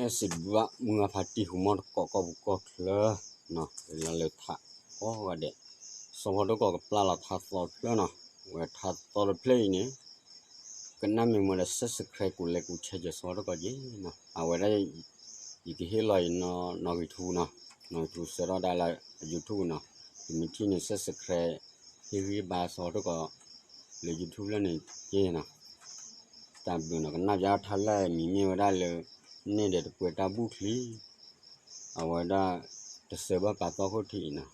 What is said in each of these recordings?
စံးဘျုးဘၣ်မုၢ်ဂၢ်ဖါတံၢ်ဟူမီၢ်တကိးကီၢ်ပူၤကီၢ်ချၢနီၤ, လၢလၢထးကိးဂၤဒဲး, စီၤဖီတကိးကပျၢ်လီၤထါသီတဖျၢၣ်နီၤ, ဝဲထါသီတဖျၢၣ်အံၤန့ၣ် ကနၣ်မ့ၢ်မ့ၢ်ဒီး subscribe ကိးလဲၤကိး share စီၤဖီတကိးက့ၤနီၤ, အဝဲဒၣ် ယကဟ့ၣ်လီၤအံၤနီၤ နီၣ်ဂံၢ်ထူနီၤ, နီၣ်ဂံၢ်ထူဆှၢထီၣ်ဒၣ်လၢ YouTube နီၤ, တမ့ၢ်ထံၣ်န့ၣ် subscribe ဟ့ၣ်ဂံၢ်ဘါစီၤဖီတကိး လၢ YouTube လၢန့ၣ်က့ၤနီၤ, တၢ်ဘျုးနီၤ, ကနၣ်ပၠးထါလၢအမံၤမ့ၢ်ဝဲဒၣ်လၢ နဲၣ်ဒီးတပှဲၤတၢ်ဘူၣ်ချံ အဝဲဒၣ်တစၢၤဘၣ်ပာ်သီခိၣ်ထံး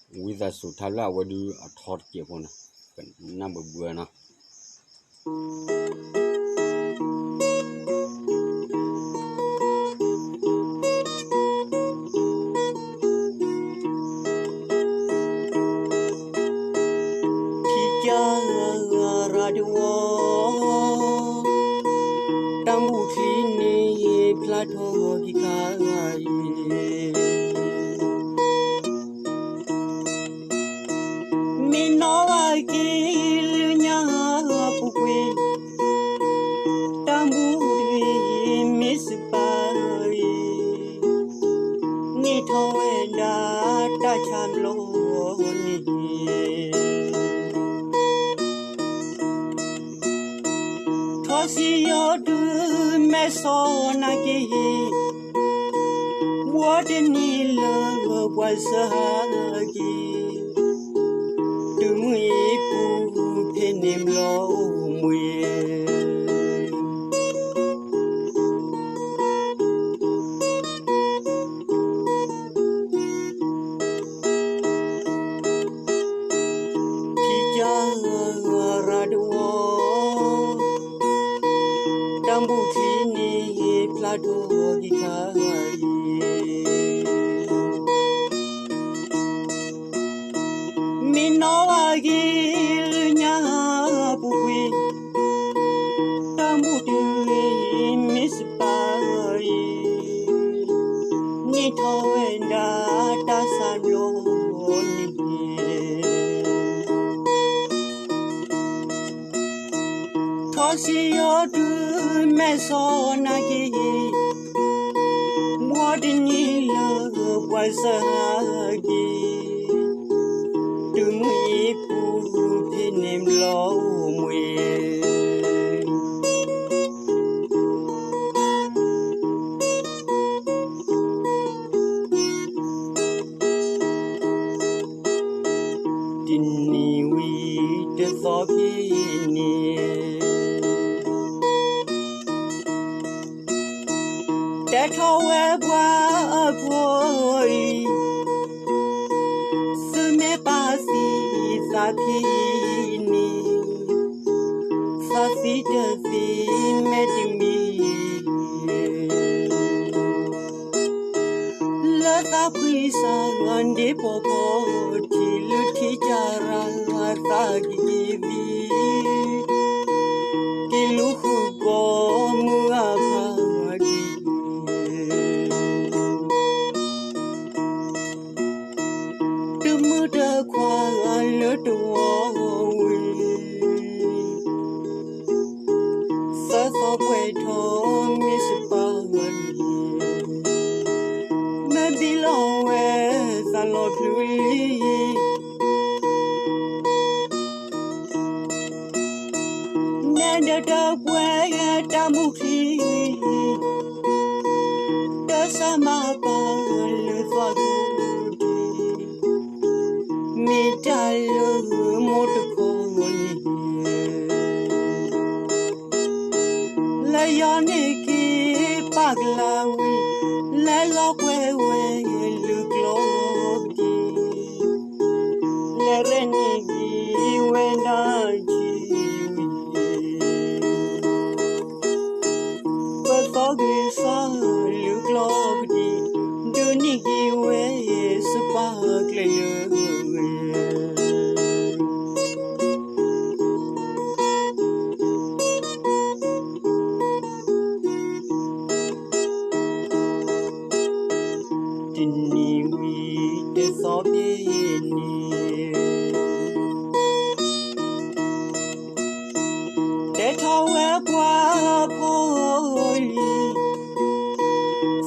အံၤနီၤ, ဝံသးစူၤထါလၢအဝဲဒုးအထီတစဲးဖိနီၤ, ကနၣ်ဘၣ်ဘၣ်နီၤ. ထံကၢ်ရၤဒဝီ တၢ်ဘူၣ်ချံန့ၣ် ဖျါထီၣ်က့ၤခါအံၤ မ့ၢ်နီၢ်ဘၣ်က့ၤလၢညါပူၤကွံာ်, တၢ်ဘူၣ်တဂ့ၤမ့ၢ်စပၤအံၤ, န့ၢ်ထီၣ်ဝဲဒၣ်တၢ်ဆါဘျီန့ၣ် ထီၣ်စံယိၤဒုးမဲာ်စီၤနၤက့ၤ, ဘှီတနံၤလၢပှၤစၢဟးက့ၤ, တုၤမုၢ်အံၤပူၤဖဲန့ၣ်ဘျီအိၣ်မှ့ၤ ထံကၢ်ရၤဒဝီ, တၢ်ဘူၣ်ချံန့ၣ် ဖျါထီၣ်က့ၤခါအံၤ, မ့ၢ်နီၢ်ဘၣ်က့ၤလၢညါပူၤကွံာ်, တၢ်ဘူၣ်တဂ့ၤမ့ၢ်စပၤအံၤ, န့ၢ်ထီၣ်ဝဲဒၣ်တၢ်ဆါဘျီန့ၣ် ထီၣ်စံယိၤဒုးမဲာ်စီၤနၤက့ၤ, ဘှီတနံၤလၢပှၤစၢဟးက့ၤ, တုၤမုၢ်အံၤပူၤဖဲန့ၣ်ဘျီအိၣ်မှ့ၤ တနံၤဝံၤတသီဖဲန့ၣ် တဲထီၣ်ဝဲပှၤအဖိအံၤ, သုမ့ၢ်ပာ်သံသးဖဲအံၤန့ၣ်, သးသံတသံမဲာ်တမံၤ လၢသးဖှံစၢ်ဒ့ပီၤဖီထံးလၢထံကၢ်ရၤသးက့ၤသံ, က့ၤလူၤဃုာ်ကိးမုၢ်ဂၢ်ဖးက့ၤ တမုၢ်တခွါလၢတဝီဝံၤ သၢသီပှဲၤထီၣ်မ့ၢ်စပၤလံ, မ့ၢ်ဘံလီၤဝဲသးလီၤဖျုးလံ နဲဒၢတၢ်ပှဲၤတၢ်မူချံ တၢ်ဆၢမၤပာ်လၢသွၣ်ခိၣ်ဒံး မ့ၢ်တၢ်လၢမိၢ်တခီန့ၣ် လၢယီၤန့ၣ်က့ၤပာ်ကလၤဝံၤ လဲၤလီၤကွဲဝဲလုၢ်ကျိာ်ဒံး လဲၤရဲၣ်နံၣ်က့ၤဝဲဒၣ်ထံဝံၤ ပသီဂ့ၤစၢ်လုၢ်ကျိာ်ကဒံး ဒုးနံၣ်က့ၤဝဲစပၢ်ကျဲလၢဂ့ၤ တနံၤဝံၤတသီဖဲန့ၣ် တဲထီၣ်ဝဲပှၤဖိလံ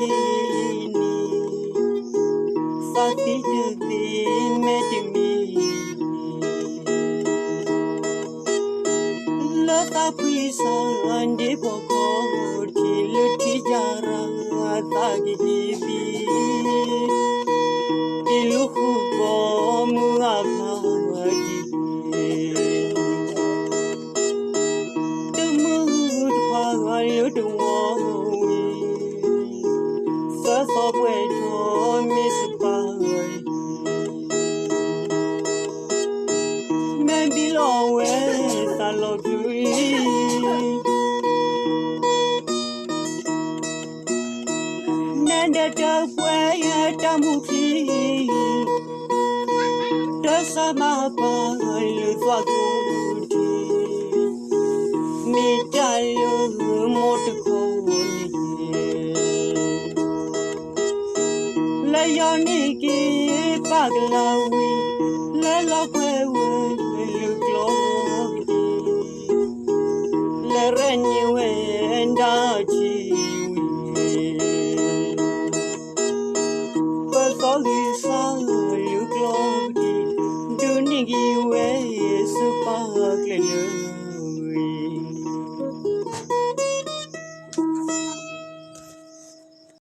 မ့ၢ်တမ့ၢ်န့ၣ် သးသံတသ့ မ့ၢ်တမ့ၢ်န့ၣ် လၢသးဖှံစၢ်ဒ့ပီၢ်ခီၣ်ထံး လၢထံကရၤသးကဟ့ၣ်သံ တ့လူဃုၣ်ကီမုၢ်အဖးဒံး တမုၢ်တခွါလၢတဝီဝံၤ သၢသီပှဲၤထီၣ်မ့ၢ်စပၤ မ့ၢ်ဘံလီၤဝဲသးလီၤပျံၤ နဲဒၣ်တၢ်ပှဲၤတၢ်မူချံ တၢ်စၢ်မၤပာ်လၢသွၣ်ကိၣ်ထံး မ့ၢ်တၢ်လၢမိၢ်တခီန့ၣ် လၢယီၤန့ၣ်က့ၤပာ်ကလၤဝံၤ လၢလီၤပှဲၤဝဲလၢကျီၢ်ကဒံ လၢရဲၣ်န့ၢ်ဝဲဒၣ်ထံဝံၤ ပသီဂံၢ်စၢ်လၢကျီၢ်ကဒံ ဒုးန့ၢ်က့ၤဝဲဆူပာ်ကျဲလၢ